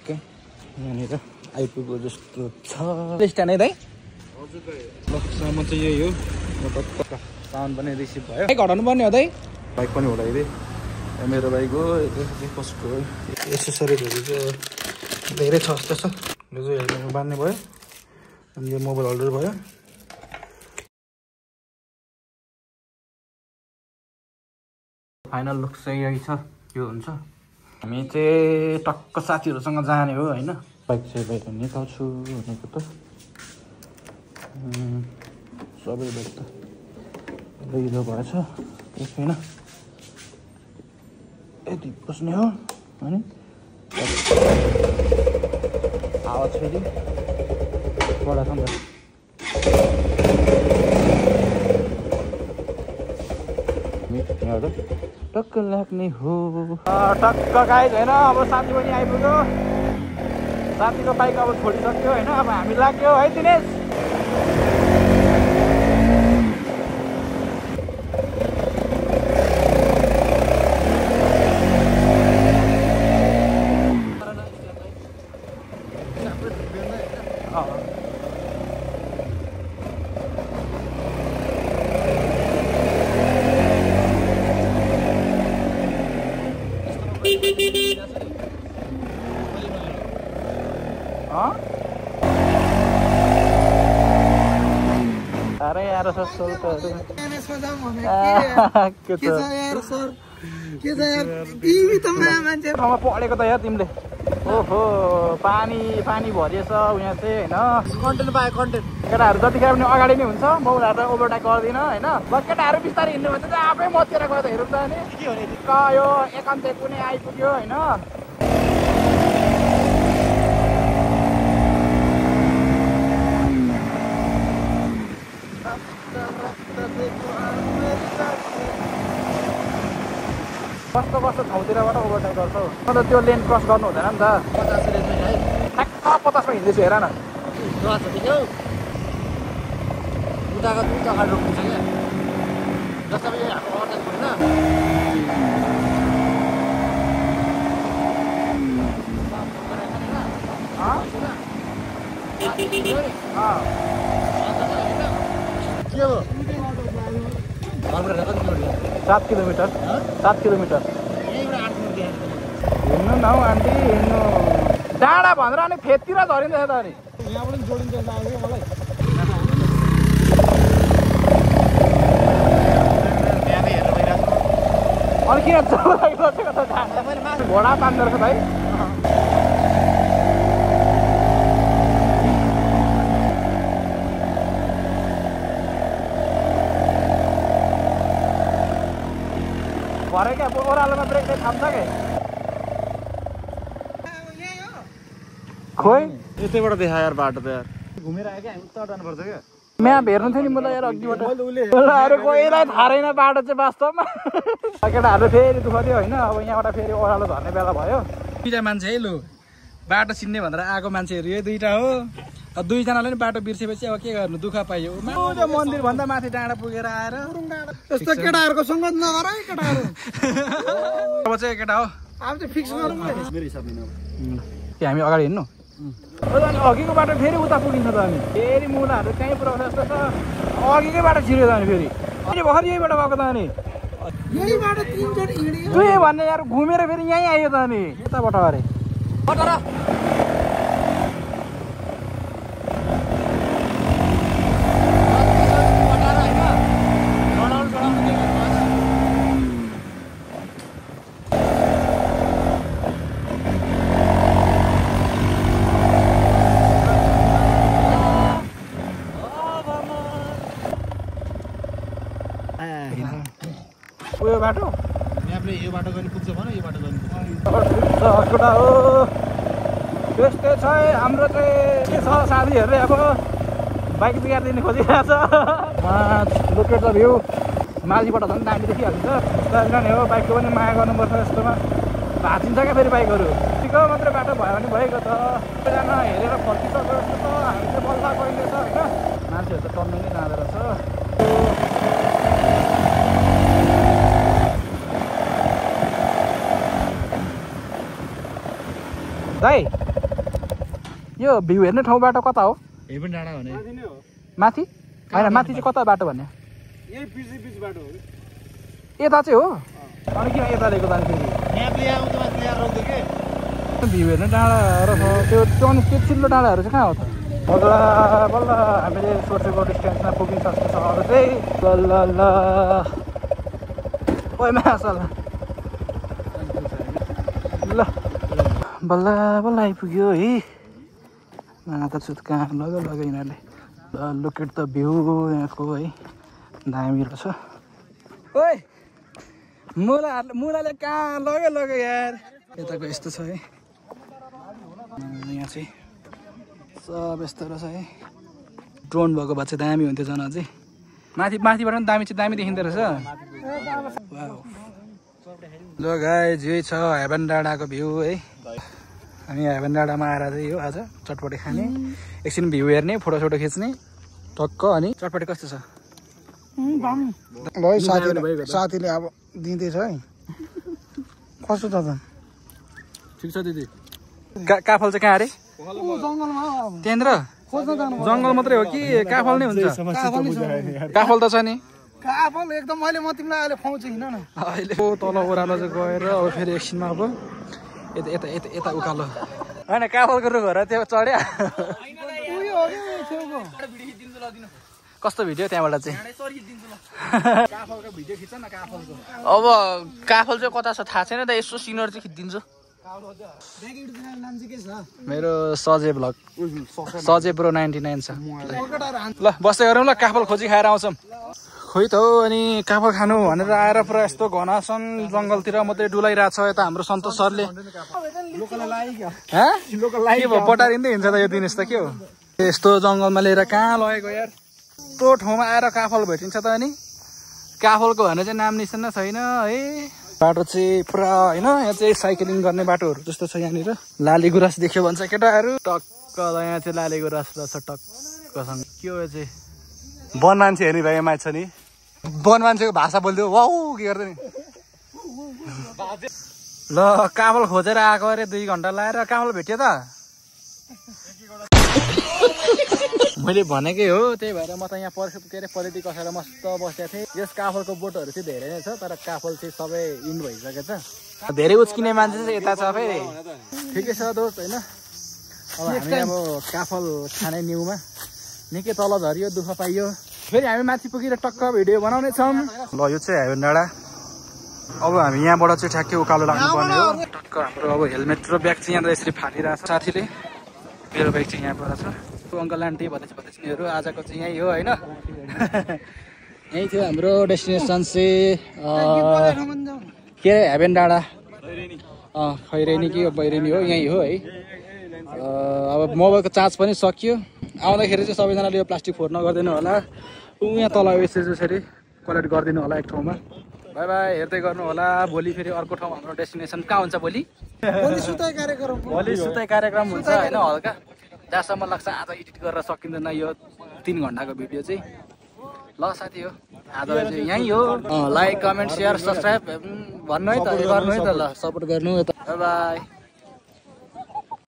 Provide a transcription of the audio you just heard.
ठ्याक्कै यहाँनिर आइपुग्यो जस्तो छ स्ट्यान्ड है दाइ म चाहिँ यही हो साउन्ड पनि रिसिभ भयो बाइक हटाउनु पर्ने हो दाइ बाइक पनि हटाइदिए मेरो बाइक हो कसको एसेसरिजहरू चाहिँ धेरै छ जस्तो छ यो चाहिँ हेलमेटमा बान्ने भयो अनि यो मोबाइल होल्डर भयो फाइनल लुक चाहिँ यही छ यो हुन्छ हामी चाहिँ टक्क साथीहरूसँग जाने हो होइन बाइक चाहिँ बाहिर निकाल्छु भनेको त सबै बाइक त लैलो भएछ केही छैन यति बस्ने हो अनि हावा फेरि बडा छ नि त टक्क लाग्ने हो टक्क गाइज होइन अब साथी पनि आइपुग्यो साथीको बाइक अब छोडिसक्यो होइन अब हामी लाग्यो है दिनेश अरे यार सर पढेको त यार तिमीले ओहो पानी भरिएछ यहाँ चाहिँ होइन कन्टेन्ट पायो कन्टेन्ट केटाहरू जतिखेर पनि अगाडि नै हुन्छ बाउहरू त ओभरटेक गर्दिनँ होइन केटाहरू बिस्तारै हिँड्नु भने चाहिँ आफै मतिर गएर हेरौँ त नि यो एकान्त कुनै आइपुग्यो होइन कस्तो ठाउँतिरबाट ओभरटेक गर्छौ अन्त त्यो लेन क्रस गर्नु हुँदैन नि त 50 रेन्जमा है ठ्याक्क 50 मा हिँड्दैछु हेर न उताको अगाडि रोक्नु छ क्या जस्तो हाम्रो ओभरटेक होइन के हो 7 किलोमिटर हिँड्नु न हौ आन्टी हिँड्नु डाँडा भनेर अनि फेदतिर झरिँदैछ त अनि यहाँबाट जोडिन्छ मलाई अनि किन घोडा तान्दो रहेछ भाइ भरे क्या ओह्रालोमा ब्रेक थाम्छ क्या खोइ यतैबाट देखा यार बाटो त यार घुमेर आयो क्या उता जानुपर्छ क्या म्याप हेर्नु थियो नि मलाई यार अघिबाट कोहीलाई थाहा रहेन बाटो चाहिँ वास्तवमा केटाहरू फेरि दुःख थियो होइन अब यहाँबाट फेरि ओह्रालो झर्ने बेला भयो दुईवटा मान्छे है लु बाटो चिन्ने भनेर आएको मान्छेहरू यही दुईवटा हो दुईजनाले नि बाटो बिर्सेपछि अब के गर्नु दुःख पाइयो मन्दिर भन्दा माथि डाँडा पुगेर आएर यस्तो केटाहरूको सङ्गत नगर है केटाहरू अब चाहिँ केटा हो अब चाहिँ फिक्स गरौँ मेरो हिसाबले हामी अगाडि हिँड्नु अनि अघिको बाटो फेरि उता पुगिन्छ त अनि फेरि मुलाहरू कहीँ पुऱ्याउँछ जस्तो छ अघिकै बाटो छिर्यो त अनि फेरि भर्खर यही बाटो गएको त अनि दुई भन्ने यार घुमेर फेरि यहीँ आयो त अनि यताबाट अरे यो बाटो म्यापले यो बाटो गरी पुग्छ भने यो बाटो गरी पुग्छ हो त्यस्तै छ हाम्रो चाहिँ के छ साथीहरूले अब बाइक बिगारिदिने खोजिरहेको छ लोकेट द भ्यू मालीबाट झन् दामी देखिहाल्छ त्यही हो बाइकको पनि माया गर्नुपर्छ यस्तोमा भाँचिन्छ क्या फेरि बाइकहरू ठिकको मात्रै बाटो भयो भने भइगयो त सबैजना हेरेर फर्किसक्यो जस्तो छ हामी चाहिँ बल्ल गइँदैछ होइन मान्छेहरू त टन्नै नै जाँदो रहेछ दाइ यो भ्यू हेर्ने ठाउँ बाटो कता हो? हेभन डाँडा भने माथि होइन, माथि चाहिँ कता बाटो भन्ने? यही बिच बाटो हो। यता चाहिँ हो? अनि किन यता लिएको जाने फेरि? म्यापले आउँछ माथि ल्याएर रोक्दै के भ्यू हेर्ने डाँडाहरू छ त्यो अनि त्यो चिल्लो डाँडाहरू चाहिँ कहाँ हो त? बल्ल बल्ल हामीले सोचेको डिस्टेन्समा पुगिन सक्छ सहर चाहिँ। ल ल ओइ मासल ल बल्ल बल्ल आइपुग्यो है। त सुत कहाँ लग्यो यिनीहरूले। लुक एट द भ्यू यहाँको है, दामी रहेछ। ओइ मुलाले कहाँ लग्यो यार। यताको यस्तो छ है, यहाँ चाहिँ सब यस्तो रहेछ है। ड्रोन भएको भए चाहिँ दामी हुन्थ्यो झन् अझै। माथिबाट पनि दामी चाहिँ दामी देखिँदो रहेछ। ल गाइस यही छ हेभन डाँडाको भ्यू है। हामी हेभन डाँडामा आएर चाहिँ यो आज चटपटी खाने, एकछिन भ्यू हेर्ने, फोटोसोटो खिच्ने टक्क। अनि चटपटी कस्तो छ? साथीले अब दिँदैछ है। कस्तो छ त? ठिक छ दिदी। काफल चाहिँ कहाँ अरे? त्यहाँनिर जङ्गल मात्रै हो कि काफल नै हुन्छ? काफल त छ नि। काफल एकदम मैले म तिमीलाई अहिले खुवाउँछु हिँड न। अहिले तल ओह्रालो चाहिँ गएर अब फेरि एकछिनमा अब यता यता यता यता उकालो होइन काफलको रुखहरू त्यो चढ्या। कस्तो भिडियो त्यहाँबाट चाहिँ? अब काफल चाहिँ कता छ थाहा छैन त, यसो सिनहरू चाहिँ खिचिदिन्छु। मेरो सजे भ्लग, सजे ब्रो 99 छ। ल बस्दै गरौँ ल, काफल खोजी खाएर आउँछौँ। खोइ त हो। अनि काफल खानु भनेर आएर पुरा यस्तो घनासन जङ्गलतिर मात्रै डुलाइरहेको छ यता हाम्रो सन्तोष सरले। के भयो बटारिँदै हिँड्छ त यो दिनेश त? के हो यस्तो जङ्गलमा लिएर कहाँ लगेको यार? यस्तो ठाउँमा आएर काफल भेटिन्छ त? अनि काफलको भने चाहिँ नाम निशान छैन है। बाटो चाहिँ पुरा होइन, यहाँ चाहिँ साइक्लिङ गर्ने बाटोहरू जस्तो छ। यहाँनिर लाली गुराँस देख्यो भन्छ केटाहरू। टक्क यहाँ चाहिँ लाली गुराँस रहेछ टक्कसँग। के हो चाहिँ? वन मान्छे हेर्ने भाइ मान्छे छ नि, वन मान्छेको भाषा बोल्थ्यो वाउ के गर्दै नि। ल काफल खोजेर आएको अरे 2 घन्टा लाएर काफल भेट्यो त। मैले भनेकै हो, त्यही भएर म त यहाँ पलेटी कसेर मस्त बसेको थिएँ। यस काफलको बोटहरू चाहिँ धेरै नै छ, तर काफल चाहिँ सबै इन भइसकेको छ। धेरै उच्किने मान्छे चाहिँ यता छ फेरि। ठिकै छ दोस्त होइन। अब हामी अब काफल खाने न्युमा निकै तल झरियो, दुःख पाइयो। फेरि हामी माथि पुगेर टक्क भिडियो बनाउने छौँ। ल यो चाहिँ हेभन डाँडा। अब हामी यहाँबाट चाहिँ ठ्याक्कै उकालो लाग्नुपर्ने हो। टक्क हाम्रो अब हेलमेट र ब्याग चाहिँ यहाँ यसरी फालिरहेको छ साथीले। मेरो ब्याग चाहिँ यहाँबाट छ। अङ्कल आन्टी भदैछनीहरू आजको चाहिँ यहीँ हो होइन। यहीँ थियो हाम्रो डेस्टिनेसन चाहिँ के अरे हेभन डाँडा, खैरेनी कि बैरेनी हो, यहीँ हो है। अब मोबाइलको चार्ज पनि सकियो। आउँदाखेरि चाहिँ सबैजनाले यो प्लास्टिक फोहोर नगरिदिनु होला। यहाँ तल वेस्टेज यसरी कलेक्ट गरिदिनु होला एक ठाउँमा। बाई बाई, हेर्दै गर्नु होला। भोलि फेरि अर्को ठाउँ हाम्रो डेस्टिनेसन कहाँ हुन्छ? भोलि सुताइ कार्यक्रम हुन्छ होइन हल्का। जहाँसम्म लाग्छ आज एडिट गरेर सकिँदैन यो 3 घन्टाको भिडियो चाहिँ। ल साथी हो आज चाहिँ यहीँ हो। लाइक कमेन्ट सेयर सब्सक्राइब भन्नु है त, गर्नु है त। ल सपोर्ट गर्नु। By by.